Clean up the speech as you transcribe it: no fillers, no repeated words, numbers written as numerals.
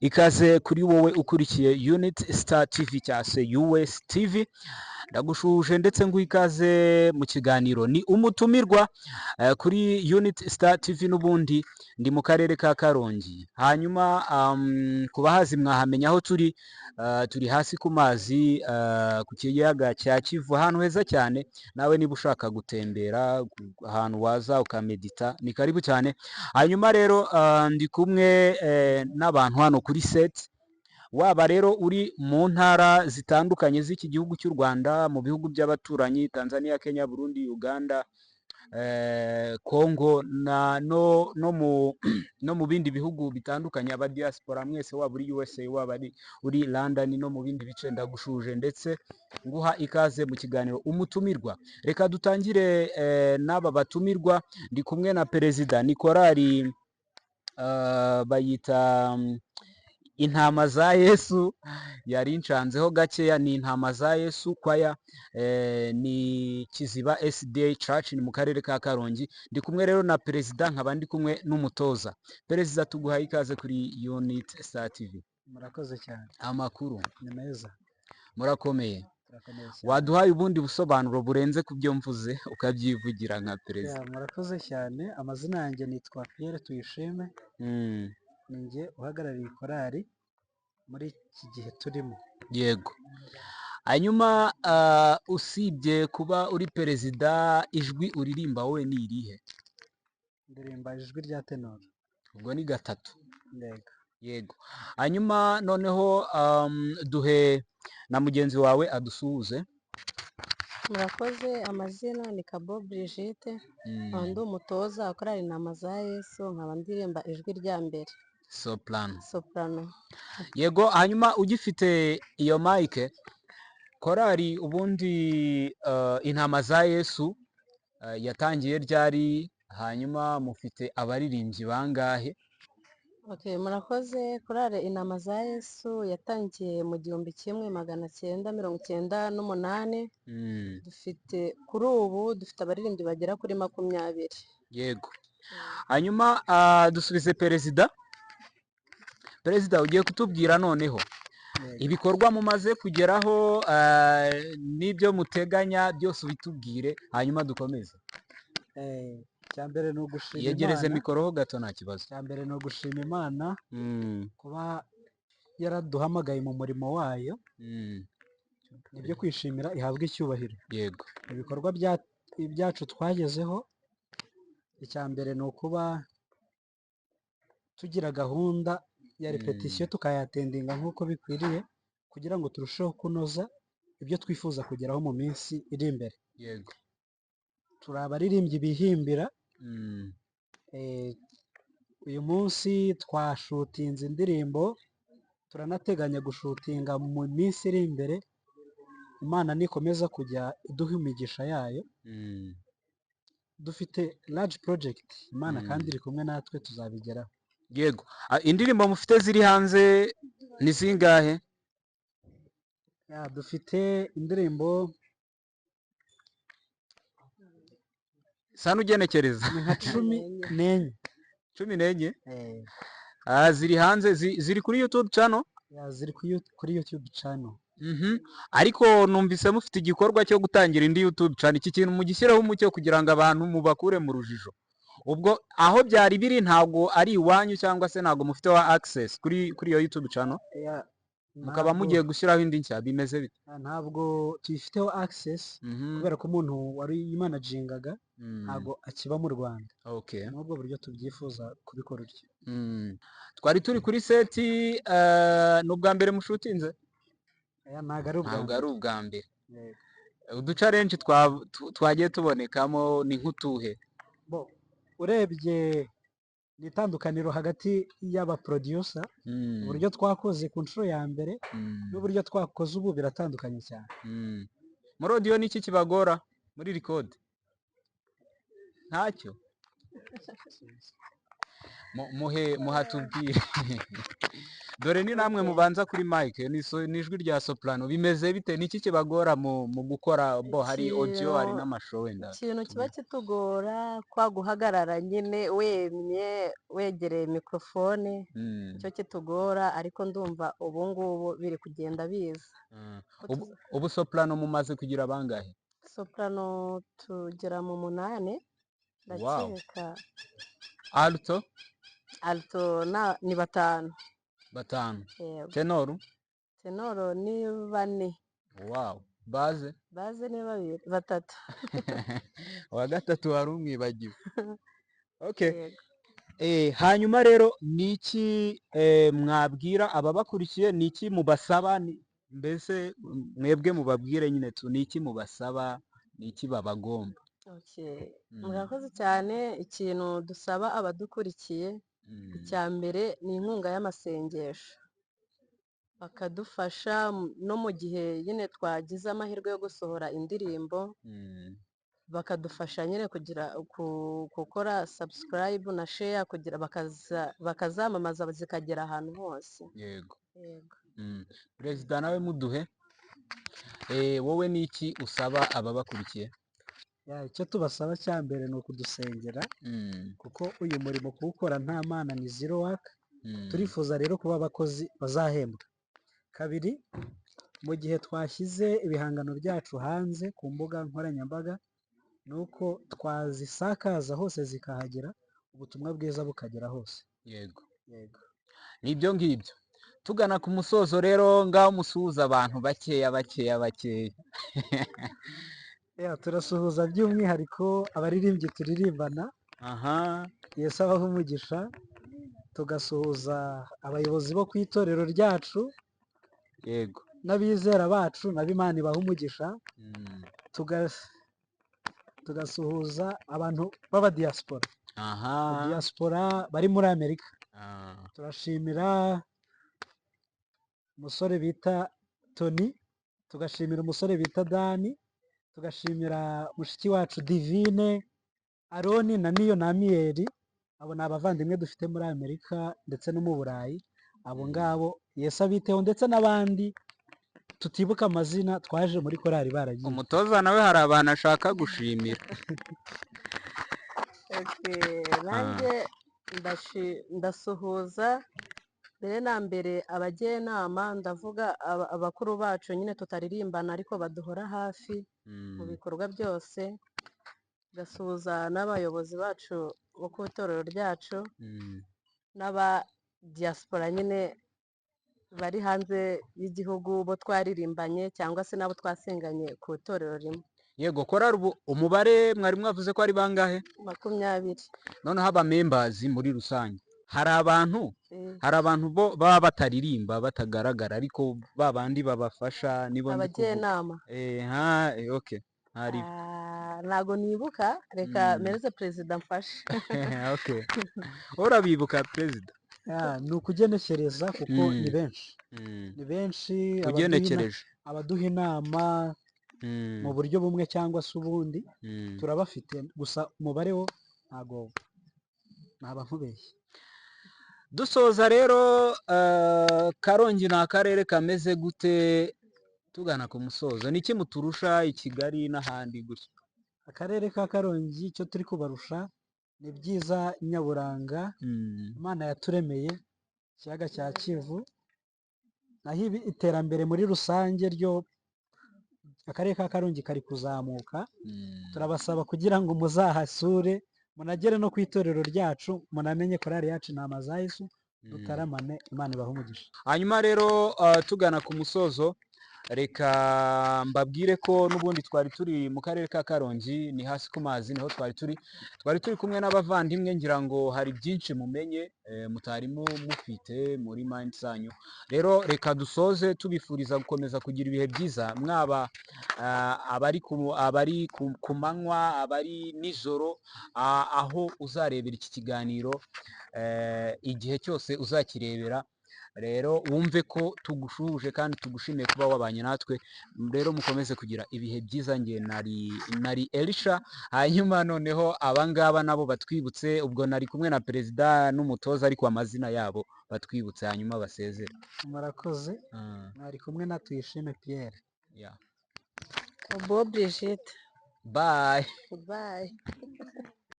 Ikaze kuri wowe ukurikiye Unit Star TV cyangwa se US TV. Ndagushuje ndetse nguha ikaze mu kiganiro ni umutumirwa kuri Unit Star TV. N'ubundi ndi mu karere ka Karongi. Hanyuma ku bahazi mwahamenya aho turi, turi hasi ku mazi, ku kiyaga cya Kivu, ahantu heza cyane. Nawe niba ushaka gutembera, ahantu waza ukamedita, ni karibu cyane. Hanyuma rero ndi kumwe n'abantu hano kuri set. Waba rero uri mu ntara zitandukanye z'iki gihugu cy'u Rwanda, mu bihugu by'abaturanyi, Tanzania, Kenya, Burundi, Uganda, Congo na no, no, mu, no mu bindi bihugu bitandukanye, aba diaspora mwese, waba uri USA, waba uri London no mu bindi bice, ndagushuje ndetse nguha ikaze mu kiganiro umutumirwa. Reka dutangire n'aba batumirwa. Ndi kumwe na perezida, ni korali bayita Intama za Yesu. Yari inshanzeho gakeya, ni Intama za Yesu kwaya, ni Kiziba SDA Church, ni mu karere ka Karongi. Ndi kumwe rero na perezida, nkaba ndi kumwe n'umutoza. Perezida, tuguhaye ikaze kuri Unit Star TV. Murakoze cyane. Amakuru? Ni meza. Murakomeye? Turakomeye cyane. Waduhaye ubundi busobanuro burenze ku byo mvuze, ukabyivugira nka perezida. Yeah, murakoze cyane. Amazina yanjye nitwa Pierre Tuyishime. Ni njye uhagarariye korali muri iki gihe turimo. Yego. Hanyuma usibye kuba uri perezida, ijwi uririmba wowe ni irihe? Ndirimba ijwi rya tenor. Ubwo ni gatatu. Yego. Yego. Hanyuma noneho duhe na mugenzi wawe adusuhuze. Murakoze. Amazina ni Kabo Brigitte, nkaba ndi umutoza wa korali Intama za Yesu, nkaba ndirimba ijwi rya mbere. Soprano. Soprano. Yego. Hanyuma ugifite iyo mike, korali ubundi Intama za Yesu yatangiye ryari? Hanyuma mufite abaririmbyi bangahe? Okay, murakoze. Korali Intama za Yesu yatangiye mu 1998. Dufite kuri ubu dufite abaririmbyi bagera kuri 20. Yego. Hanyuma dusubize perezida. Perezida, ugiye kutubwira noneho Yego. ibikorwa mumaze kugeraho n'ibyo muteganya byose, ubitubwire, hanyuma dukomeze. Icya mbere ni ugushima Yegereze Imana. mikoro ho gato, nta kibazo. Icya mbere ni ugushima Imana kuba yaraduhamagaye mu murimo wayo. Nibyo kwishimira, ihabwa icyubahiro. Ibikorwa byacu twagezeho, icya mbere ni ukuba tugira gahunda ya répétition, tukayattendinga nk'uko bikwiriye kugira ngo turusheho kunoza ibyo twifuza kugeraho mu minsi iri imbere. Turi abaririmbyi bihimbira. Uyu munsi twashootinze indirimbo, turanateganya gushootinga mu minsi iri imbere, Imana nikomeza kujya iduha imigisha yayo. Dufite large project, Imana kandi iri kumwe natwe, tuzabigeraho. Yego. Indirimbo mufite ziri hanze ni zingahe? Yeah, dufite indirimbo Sa n'ugenekereza. Ni nka 14. 14? Eh. Ziri hanze, ziri kuri YouTube channel? Yeah, ziri kuri YouTube channel. Ariko numvise mufite igikorwa cyo gutangira indi YouTube channel. Iki kintu mugishyiraho umucyo kugira ngo abantu mubakure mu rujijo. Ubwo aho byari biri ntabwo ari iwanyu, cyangwa se ntabwo mufite wa access kuri iyo YouTube channel, Yeah, mukaba ntabwo mugiye gushyiraho indi nshya, bimeze bite? Ntabwo tuyifiteho access kubera ko umuntu wari yimanagingaga ntabwo akiba mu Rwanda. N'ubwo buryo tubyifuza kubikora utyo. Twari turi kuri set, ni ubwa mbere mushootinze? Aya ntabwo ari ubwa Ntabwo mbere. ari ubwa mbere. Yego. Uduchallenge twagiye tubonekamo ni nk'utuhe? Bo, urebye ni itandukaniro hagati y'abaproducer, uburyo twakoze ku nshuro ya mbere n'uburyo twakoze ubu biratandukanye cyane. Muri audio ni iki kibagora muri record? Ntacyo. Muhe muhatubwire. Dore ni namwe mubanza kuri mic, ni ijwi rya soprano. Bimeze bite? Ni iki kibagora mu gukora? Bo hari audio, hari Ikintu n'amashusho wenda. ikintu kiba kitugora, kwa guhagarara nyine wemye, wegereye mikorofone, nicyo kitugora, ariko ndumva ubu ngubu biri kugenda biza. Ko Ubu soprano mumaze kugira bangahe? Soprano tugera mu 8, ndakeka. Alto? Alto ni 5. 5. Yego. Tenor? Tenor ni 4. Wow. Bass? Bass ni 2, 3. Wa gatatu wari umwibagiwe. Okay. Yego. Hanyuma rero ni iki mwabwira ababakurikiye? Ni iki mubasaba? Mbese mwebwe mubabwire nyine tu, ni iki mubasaba, ni iki babagomba? Okay. Murakoze cyane. Ikintu dusaba abadukurikiye, icya mbere ni inkunga y'amasengesho, bakadufasha no mu gihe nyine twagize amahirwe yo gusohora indirimbo, bakadufasha nyine kugira gukora subscribe na share, kugira bakazamamaza zikagera ahantu hose. Yego. Yego. Perezida nawe muduhe. Wowe ni iki usaba ababakurikiye? Ya, icyo tubasaba cya mbere ni ukudusengera, kuko uyu murimo kuwukora nta Mana ni zero work. Turifuza rero kuba abakozi bazahembwa. Kabiri, mu gihe twashyize ibihangano byacu hanze ku mbuga nkoranyambaga, ni uko twazisakaza hose zikahagera, ubutumwa bwiza bukagera hose. Yego. Yego. Nibyo ngibyo. Tugana ku musozo rero, ngaho musuhuza abantu bakeya bakeya bakeya. Ya, turasuhuza by'umwihariko abaririmbyi turirimbana. Yesu abahe umugisha. Tugasuhuza abayobozi bo ku itorero ryacu, n'abizera bacu, nabo Imana ibahe umugisha. Tugasuhuza abantu b'abadiaspora. Diaspora bari muri Amerika. Turashimira umusore bita Tony, tugashimira umusore bita Dani, tugashimira mushiki wacu Divine, Aroni na Niyo na Amiyeri. Abo ni abavandimwe dufite muri Amerika ndetse no mu Burayi. Abo ngabo Yesu abiteho, ndetse n'abandi tutibuka amazina twaje muri korali baragiye. Umutoza nawe hari abantu ashaka gushimira. Okay, nanjye ndasuhuza mbere na mbere abajyanama, ndavuga abakuru bacu nyine tutaririmbana ariko baduhora hafi mu bikorwa byose, ngasuhuza n'abayobozi bacu bo ku itorero ryacu, n'aba diaspora nyine bari hanze y'igihugu, bo twaririmbanye cyangwa se n'abo twasenganye ku itorero rimwe. Yego, korali ubu umubare mwari mwavuze ko ari bangahe? 20. Noneho aba members muri rusange, hari abantu hari abantu bo baba bataririmba, batagaragara, ariko ba bandi babafasha nibo ndi kuvuga. Abajyanama. Ha, okay. Hari Ah, ntago nibuka, reka mereze perezida mfashe. Okay. Urabibuka, perezida? Ya, ni ukugenekereza kuko ni benshi. Ni benshi Ugenekereje. abaduha inama mu buryo bumwe cyangwa se ubundi, turabafite, gusa umubare wo ntago naba nkubeshye. Dusoza rero, Karongi ni akarere kameze gute? Tugana ku musozo, ni iki muturusha i Kigali n'ahandi gutya? Akarere ka Karongi icyo turi kubarusha ni byiza nyaburanga Imana yaturemeye, ikiyaga cya Kivu. Naho ibi iterambere muri rusange ryo, akarere ka Karongi kari kuzamuka. Turabasaba kugira ngo muzahasure, munagere no ku itorero ryacu, munamenye korali yacu Intama za Yesu, dutaramane. Imana ibahe umugisha. Hanyuma rero, tugana ku musozo, reka mbabwire ko n'ubundi twari turi mu karere ka Karongi, ni hasi ku mazi, niho twari turi kumwe n'abavandimwe. Ngira ngo hari byinshi mumenye mutarimo mufite muri mind zanyu. Rero reka dusoze tubifuriza gukomeza kugira ibihe byiza, mwaba abari ku manywa, abari nijoro, aho uzarebera iki kiganiro, igihe cyose uzakirebera. Rero wumve ko tugushuhuje kandi tugushimiye kuba wabanye natwe. Rero mukomeze kugira ibihe byiza. Nge nari Elisha, hanyuma noneho abangaba nabo batwibutse. Ubwo nari kumwe na perezida n'umutoza, ariko amazina yabo batwibutse hanyuma basezere. Murakoze. Mwari kumwe na Tuyishime Pierre. Yeah. Bobo Brigitte. Bye. Bye.